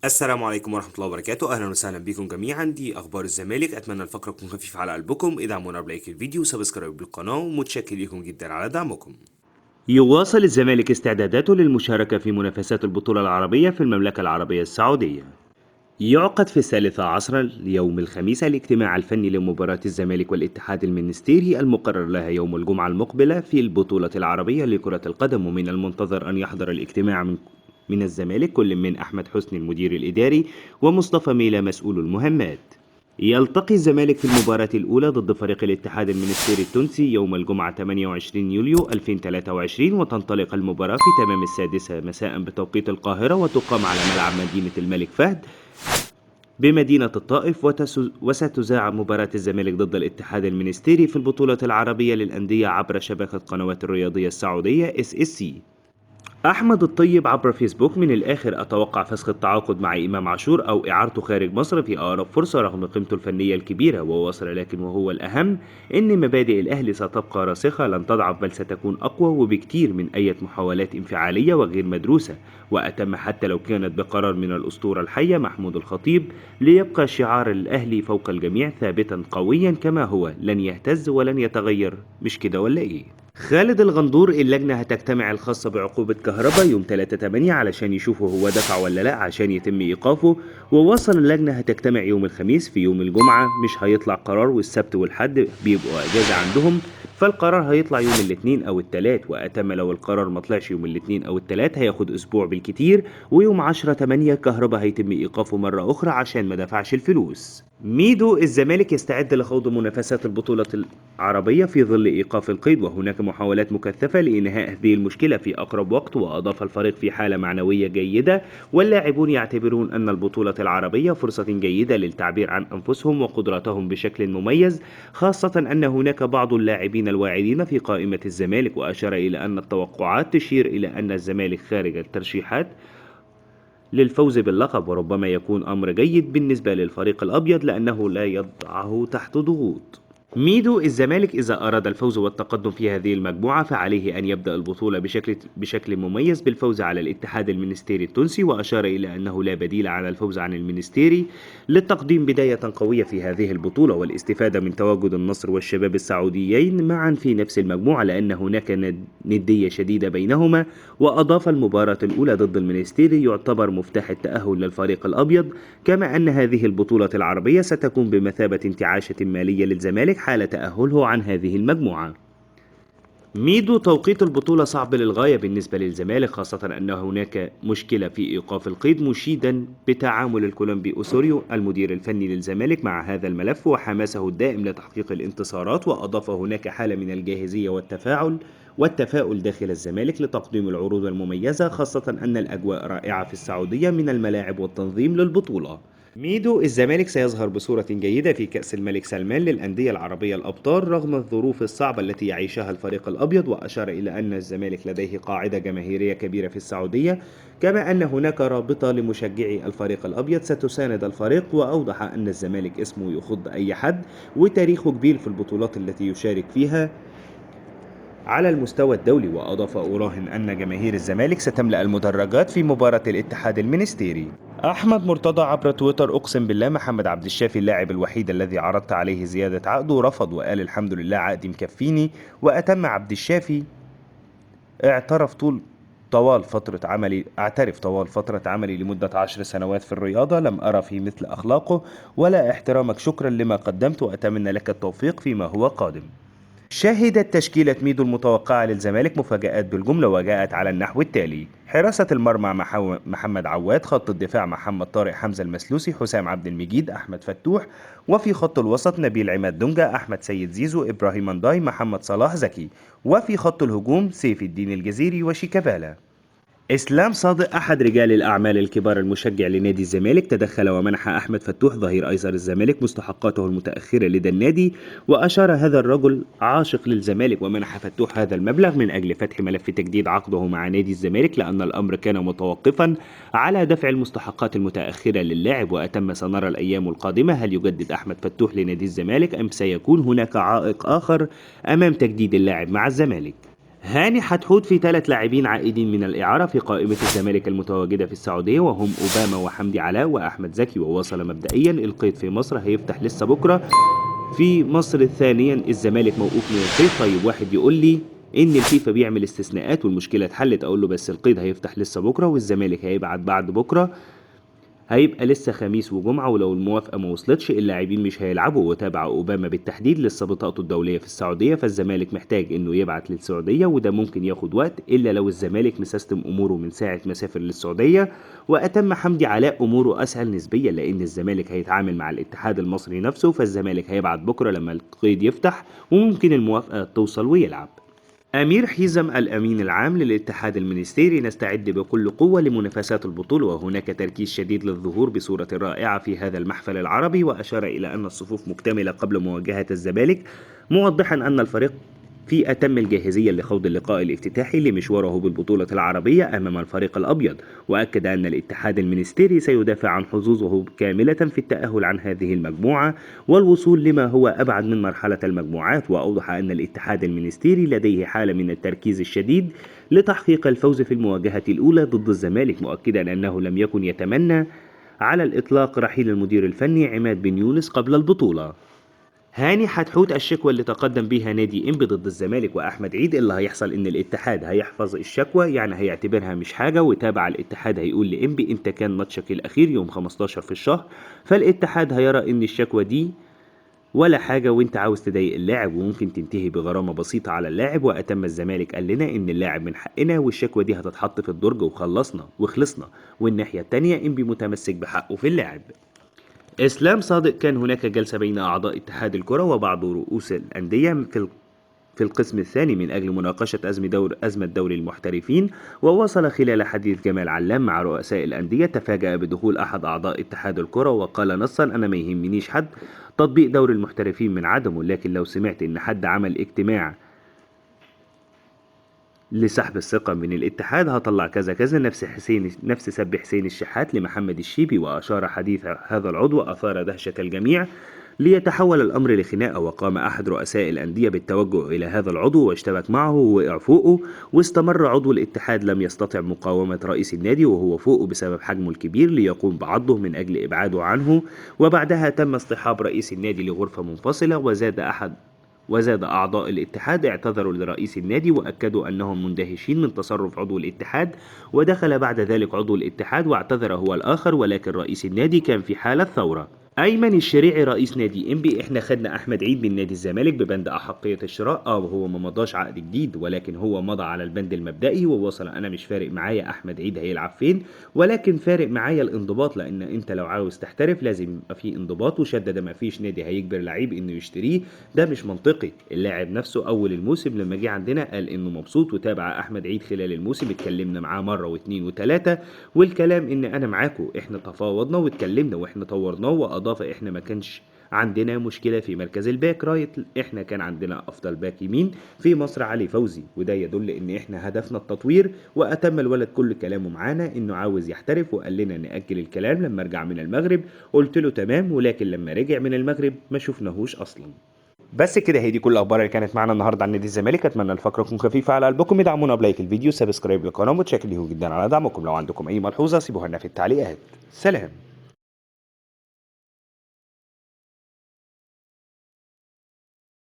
السلام عليكم ورحمة الله وبركاته. أهلا وسهلا بكم جميعا. دي أخبار الزمالك. أتمنى الفقرة تكون خفيفة على قلبكم. ادعمونا ب like الفيديو و subscribe بالقناة، ومتشكر لكم جدا على دعمكم. يواصل الزمالك استعداداته للمشاركة في منافسات البطولة العربية في المملكة العربية السعودية. يعقد في 13 اليوم الخميس الاجتماع الفني لمباراة الزمالك والاتحاد المنستيري المقرر لها يوم الجمعة المقبلة في البطولة العربية لكرة القدم، ومن المنتظر أن يحضر الاجتماع من الزمالك كل من أحمد حسني المدير الإداري ومصطفى ميلا مسؤول المهمات. يلتقي الزمالك في المباراة الأولى ضد فريق الاتحاد المنستيري التونسي يوم الجمعة 28 يوليو 2023، وتنطلق المباراة في تمام 6 مساء بتوقيت القاهرة، وتقام على ملعب مدينة الملك فهد بمدينة الطائف. وستذاع مباراة الزمالك ضد الاتحاد المنستيري في البطولة العربية للأندية عبر شبكة قنوات الرياضية السعودية SSC. أحمد الطيب عبر فيسبوك: من الآخر أتوقع فسخ التعاقد مع إمام عاشور أو إعارته خارج مصر في أقرب فرصة رغم قيمته الفنية الكبيرة. وواصل: لكن وهو الأهم إن مبادئ الأهلي ستبقى راسخة، لن تضعف بل ستكون أقوى وبكتير من أي محاولات انفعالية وغير مدروسة، وأتم حتى لو كانت بقرار من الأسطورة الحية محمود الخطيب، ليبقى شعار الأهلي فوق الجميع ثابتا قويا كما هو، لن يهتز ولن يتغير. مش كده ولا إيه؟ خالد الغندور: اللجنة هتجتمع الخاصة بعقوبة كهربا يوم 3/8 علشان يشوفوا هو دفع ولا لا عشان يتم إيقافه. ووصل اللجنة هتجتمع يوم الخميس، في يوم الجمعة مش هيطلع قرار، والسبت والحد بيبقوا أجازة عندهم، فالقرار هيطلع يوم الاثنين أو الثلاث. وأتم لو القرار ما طلعش يوم الاثنين أو الثلاث هياخد أسبوع بالكتير، ويوم 10/8 كهربا هيتم إيقافه مرة أخرى عشان ما دفعش الفلوس. ميدو: الزمالك يستعد لخوض منافسات البطولة العربية في ظل إيقاف القيد، وهناك محاولات مكثفة لإنهاء هذه المشكلة في أقرب وقت. وأضاف: الفريق في حالة معنوية جيدة، واللاعبون يعتبرون أن البطولة العربية فرصة جيدة للتعبير عن أنفسهم وقدراتهم بشكل مميز، خاصة أن هناك بعض اللاعبين الواعدين في قائمة الزمالك. وأشار إلى أن التوقعات تشير إلى أن الزمالك خارج الترشيحات للفوز باللقب، وربما يكون أمر جيد بالنسبة للفريق الأبيض لأنه لا يضعه تحت ضغوط. ميدو: الزمالك إذا أراد الفوز والتقدم في هذه المجموعة فعليه أن يبدأ البطولة بشكل مميز بالفوز على الاتحاد المنستيري التونسي. وأشار إلى أنه لا بديل عن الفوز عن المنستيري للتقديم بداية قوية في هذه البطولة والاستفادة من تواجد النصر والشباب السعوديين معا في نفس المجموعة، لأن هناك ندية شديدة بينهما. وأضاف: المباراة الأولى ضد المنستيري يعتبر مفتاح التأهل للفريق الأبيض، كما أن هذه البطولة العربية ستكون بمثابة انتعاشة مالية للزمالك حال تأهله عن هذه المجموعة. ميدو: توقيت البطولة صعب للغاية بالنسبة للزمالك، خاصة أن هناك مشكلة في إيقاف القيد، مشيدا بتعامل الكولومبي أوسوريو المدير الفني للزمالك مع هذا الملف وحماسه الدائم لتحقيق الانتصارات. وأضاف: هناك حالة من الجاهزية والتفاعل والتفاؤل داخل الزمالك لتقديم العروض المميزة، خاصة أن الأجواء رائعة في السعودية من الملاعب والتنظيم للبطولة. ميدو: الزمالك سيظهر بصورة جيدة في كأس الملك سلمان للأندية العربية الأبطال رغم الظروف الصعبة التي يعيشها الفريق الأبيض. وأشار إلى أن الزمالك لديه قاعدة جماهيرية كبيرة في السعودية، كما أن هناك رابطة لمشجعي الفريق الأبيض ستساند الفريق. وأوضح أن الزمالك اسمه يخض أي حد وتاريخه كبير في البطولات التي يشارك فيها على المستوى الدولي. وأضاف: أراهن أن جماهير الزمالك ستملأ المدرجات في مباراة الاتحاد المنستيري. أحمد مرتضى عبر تويتر: أقسم بالله محمد عبد الشافي اللاعب الوحيد الذي عرضت عليه زيادة عقده رفض وقال الحمد لله عقدي مكفيني. وأتم عبد الشافي اعترف طوال فترة عملي اعترف طوال فترة عملي لمدة 10 سنوات في الرياضة لم أرى في مثل أخلاقه ولا احترامك، شكرا لما قدمت وأتمنى لك التوفيق فيما هو قادم. شهدت تشكيلة ميدو المتوقعة للزمالك مفاجآت بالجملة وجاءت على النحو التالي: حراسة المرمى محمد عواد، خط الدفاع محمد طارق، حمزة المسلوسي، حسام عبد المجيد، أحمد فتوح، وفي خط الوسط نبيل عماد دونجا، أحمد سيد زيزو، إبراهيم انداي، محمد صلاح زكي، وفي خط الهجوم سيف الدين الجزيري وشيكابالا. إسلام صادق أحد رجال الأعمال الكبار المشجع لنادي الزمالك تدخل ومنح أحمد فتوح ظهير أيسر الزمالك مستحقاته المتأخرة لدى النادي. وأشار هذا الرجل عاشق للزمالك ومنح فتوح هذا المبلغ من أجل فتح ملف تجديد عقده مع نادي الزمالك، لأن الأمر كان متوقفا على دفع المستحقات المتأخرة للاعب. وأتم سنرى الأيام القادمة هل يجدد أحمد فتوح لنادي الزمالك أم سيكون هناك عائق آخر أمام تجديد اللاعب مع الزمالك. هاني حتحوت في 3 لاعبين عائدين من الإعارة في قائمة الزمالك المتواجدة في السعودية، وهم أوباما وحمدي علاء وأحمد زكي. ووصل مبدئيا القيد في مصر هيفتح لسه بكرة في مصر. ثانيا الزمالك موقوف من القيد. طيب واحد يقول لي إن الفيفا بيعمل استثناءات والمشكلة اتحلت، أقول له بس القيد هيفتح لسه بكرة والزمالك هيبعت بعد بكرة، هيبقى لسه خميس وجمعة، ولو الموافقة ما وصلتش اللاعبين مش هيلعبوا. وتابع أوباما بالتحديد لسه بطاقته الدولية في السعودية، فالزمالك محتاج إنه يبعت للسعودية، وده ممكن ياخد وقت إلا لو الزمالك مسيستم أموره من ساعة ما سافر للسعودية. وأتم حمدي علاء أموره أسهل نسبيا لأن الزمالك هيتعامل مع الاتحاد المصري نفسه، فالزمالك هيبعت بكرة لما القيد يفتح وممكن الموافقة توصل ويلعب. أمير حزم الأمين العام للاتحاد المنستيري: نستعد بكل قوة لمنافسات البطولة، وهناك تركيز شديد للظهور بصورة رائعة في هذا المحفل العربي. وأشار إلى أن الصفوف مكتملة قبل مواجهة الزمالك، موضحا أن الفريق في أتم الجاهزية لخوض اللقاء الافتتاحي لمشواره بالبطولة العربية أمام الفريق الأبيض. وأكد أن الاتحاد المنستيري سيدافع عن حظوظه كاملة في التأهل عن هذه المجموعة والوصول لما هو أبعد من مرحلة المجموعات. وأوضح أن الاتحاد المنستيري لديه حالة من التركيز الشديد لتحقيق الفوز في المواجهة الأولى ضد الزمالك، مؤكدا أنه لم يكن يتمنى على الإطلاق رحيل المدير الفني عماد بن يونس قبل البطولة. هاني حتحوت: الشكوى اللي تقدم بيها نادي انبي ضد الزمالك واحمد عيد، اللي هيحصل ان الاتحاد هيحفظ الشكوى، يعني هيعتبرها مش حاجه. وتابع الاتحاد هيقول لانبي انت كان ماتشك الاخير يوم 15 في الشهر، فالاتحاد هيرى ان الشكوى دي ولا حاجه وانت عاوز تضايق اللاعب، وممكن تنتهي بغرامه بسيطه على اللاعب. واتم الزمالك قال لنا ان اللاعب من حقنا والشكوى دي هتتحط في الدرج وخلصنا. والناحيه الثانيه انبي متمسك بحقه في اللاعب. إسلام صادق: كان هناك جلسة بين أعضاء اتحاد الكرة وبعض رؤوس الأندية في القسم الثاني من أجل مناقشة أزمة دوري المحترفين. ووصل خلال حديث جمال علام مع رؤساء الأندية تفاجأ بدخول أحد أعضاء اتحاد الكرة وقال نصا: أنا ما يهمنيش حد، تطبيق دوري المحترفين من عدمه، لكن لو سمعت إن حد عمل اجتماع لسحب الثقة من الاتحاد هطلع كذا كذا. نفس سب حسين الشحات لمحمد الشيبي. وأشار حديث هذا العضو أثار دهشة الجميع ليتحول الأمر لخناقة، وقام أحد رؤساء الأندية بالتوجه إلى هذا العضو واشتبك معه ووقع فوقه، واستمر عضو الاتحاد لم يستطع مقاومة رئيس النادي وهو فوقه بسبب حجمه الكبير ليقوم بعضه من أجل إبعاده عنه. وبعدها تم اصطحاب رئيس النادي لغرفة منفصلة، وزاد أعضاء الاتحاد اعتذروا لرئيس النادي وأكدوا أنهم مندهشين من تصرف عضو الاتحاد. ودخل بعد ذلك عضو الاتحاد واعتذر هو الآخر، ولكن رئيس النادي كان في حالة ثورة. أيمن الشريعي رئيس نادي إنبي: إحنا خدنا أحمد عيد من نادي الزمالك ببند أحقية الشراء، وهو ما مضاش عقد جديد، ولكن هو مضى على البند المبدئي ووصل. أنا مش فارق معايا أحمد عيد هيلعب فين، ولكن فارق معايا الانضباط، لأن أنت لو عاوز تحترف لازم يبقى في انضباط. وشدد ما فيش نادي هيجبر لعيب إنه يشتريه، ده مش منطقي. اللاعب نفسه أول الموسم لما جه عندنا قال إنه مبسوط، وتابع أحمد عيد خلال الموسم، اتكلمنا معاه مرة واثنين وثلاثة، والكلام إن أنا معاكم، إحنا تفاوضنا واتكلمنا وإحنا طورناه. وأضاف احنا ما كانش عندنا مشكلة في مركز ال back right، احنا كان عندنا افضل باك يمين في مصر علي فوزي، وده يدل ان احنا هدفنا التطوير. واتم الولد كل كلامه معانا انه عاوز يحترف، وقال لنا نأجل الكلام لما ارجع من المغرب، قلت له تمام، ولكن لما رجع من المغرب ما شفناهوش اصلا. بس كده هي دي كل الاخبار اللي كانت معانا النهارده عن نادي الزمالك. اتمنى الفقره تكون خفيفه على قلبكم، ادعمونا ب like الفيديو، subscribe للقناه، متشكر ليكم جدا على دعمكم. لو عندكم اي ملحوظه سيبوها لنا في التعليقات. سلام.